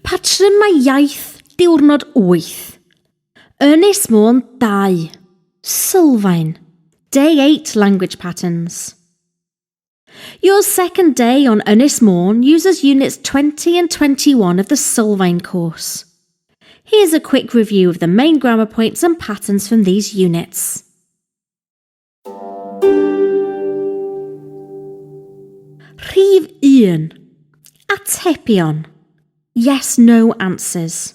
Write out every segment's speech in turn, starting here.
Patrymau iaith diwrnod 8. Ynys Môn 2. Sylfaen. Day 8 language patterns. Your second day on Ynys Môn uses units 20 and 21 of the Sylfaen course. Here's a quick review of the main grammar points and patterns from these units. Rhif 1. Atebion. Yes, no answers.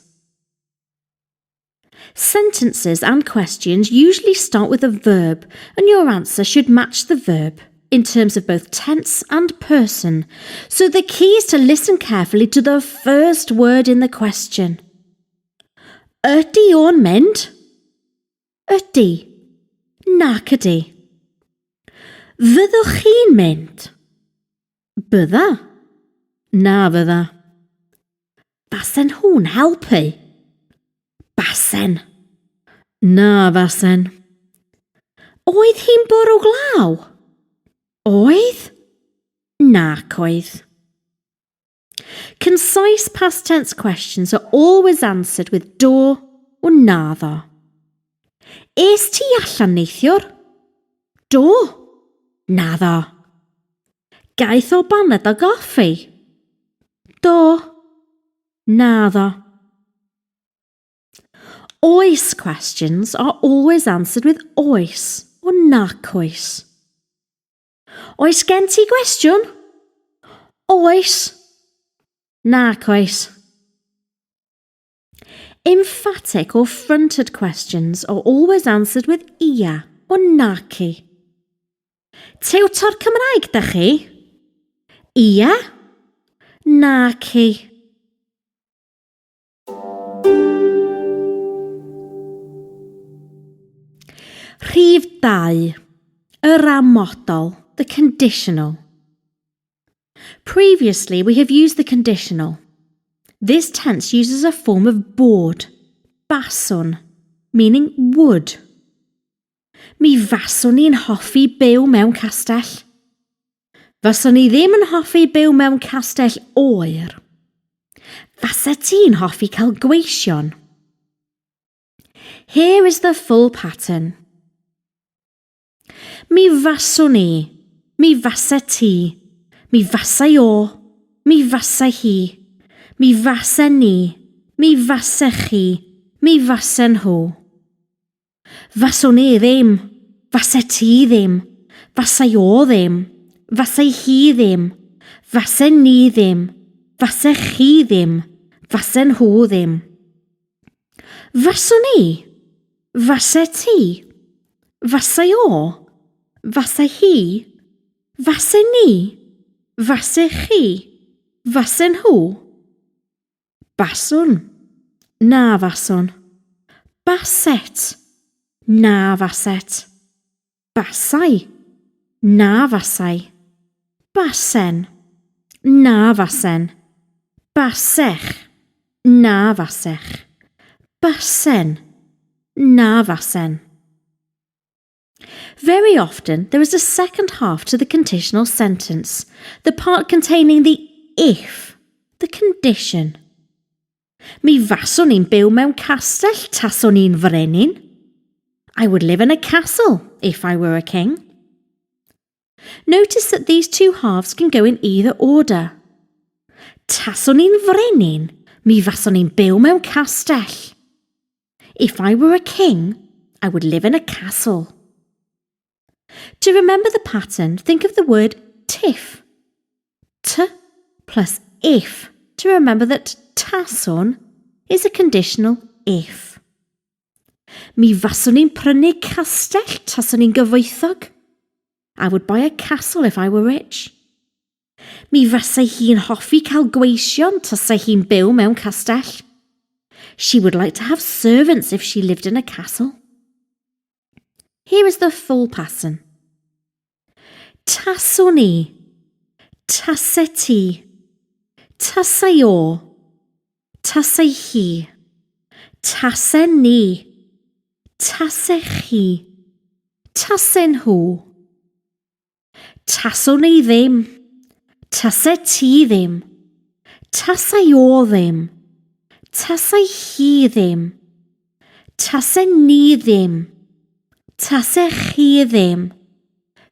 Sentences and questions usually start with a verb, and your answer should match the verb in terms of both tense and person. So the key is to listen carefully to the first word in the question. Ydy o'n mynd? Ydy. Nac ydy. Fyddwch chi'n mynd? Bydda. Na fydda. Basen nhw'n helpu? Basen. Na fasen. Oedd hi'n bwrw glaw? Oedd? Nac oedd. Concise past tense questions are always answered with do or naddo. Es ti allan neithiwr? Do. Naddo. Gaeth o baned o goffi? Do. Naddo. Oes questions are always answered with oes or nac oes. Oes gen ti gwestiwn? Oes. Nac oes. Emphatic or fronted questions are always answered with ia or naci. Tiwtor Cymraeg da chi? Ia? Naci. Rhif 2. Yr amodol, the conditional. Previously, we have used the conditional. This tense uses a form of bod, baswn, meaning would. Mi faswn i'n hoffi byw mewn castell. Faswn i ddim yn hoffi byw mewn castell oer. Fasa ti'n hoffi cael gweision? Here is the full pattern. Mi faswn i. Mi fasa ti. Mi fasai o. Mi fasai hi. Mi fasen ni. Mi fasech chi. Mi fasen nhw. Faswn i ddim. Fase ti ddim. Fasai o ddim. Fasai hi ddim. Fasen ni ddim. Fasech chi ddim. Fasen nhw ddim. Faswn i. Fase ti. Fasai o. Fasai hi. Fase ni. Fase chi. Fase nhw. Baswn. Na faswn. Baset. Na faset. Basai. Na fasai. Basen. Na fasen. Basech. Na fasech. Basen. Na fasen. Very often, there is a second half to the conditional sentence, the part containing the if, the condition. Mi faswn i'n byw mewn castell taswn i'n frenin. I would live in a castle if I were a king. Notice that these two halves can go in either order. Taswn i'n frenin, mi faswn i'n byw mewn castell. If I were a king, I would live in a castle. To remember the pattern, think of the word tiff. T plus if to remember that taswn is a conditional if. Mi faswn i'n prynu castell taswn i'n gyfoethog. I would buy a castle if I were rich. Mi fasai hi'n hoffi cael gweision tasai hi'n byw mewn castell. She would like to have servants if she lived in a castle. Here is the full pattern. Taswn i. Tase ti. Tasai o. Tasai hi. Tasen ni. Tasech chi. Tasen nhw. Taswn i ddim. Tase ti ddim. Tasai o ddim. Tasai hi ddim. Tasen ni ddim. Tasech chi ddim.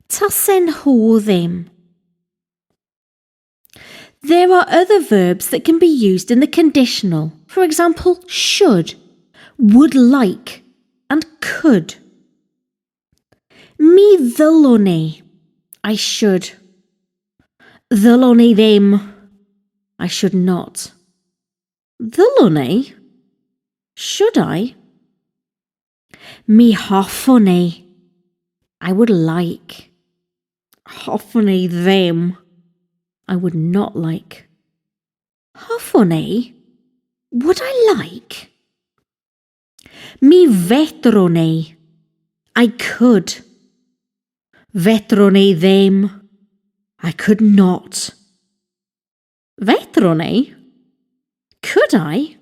Tasen nhw ddim. There are other verbs that can be used in the conditional. For example, should, would like, and could. Mi ddylwn i. I should. Ddylwn i ddim. I should not. Ddylwn i? Should I? Mi hoffwn i. I would like. Hoffwn i ddim. I would not like. Hoffwn i? Would I like? Mi fedrwn i. I could. Fedrwn i ddim. I could not. Fedrwn i? Could I?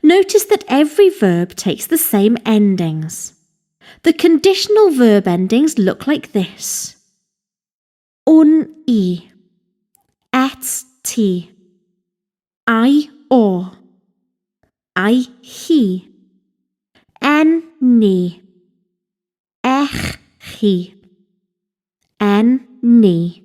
Notice that every verb takes the same endings. The conditional verb endings look like this. Wn i. Et ti. Ai o. Ai hi. En ni. Ech chi. En ni.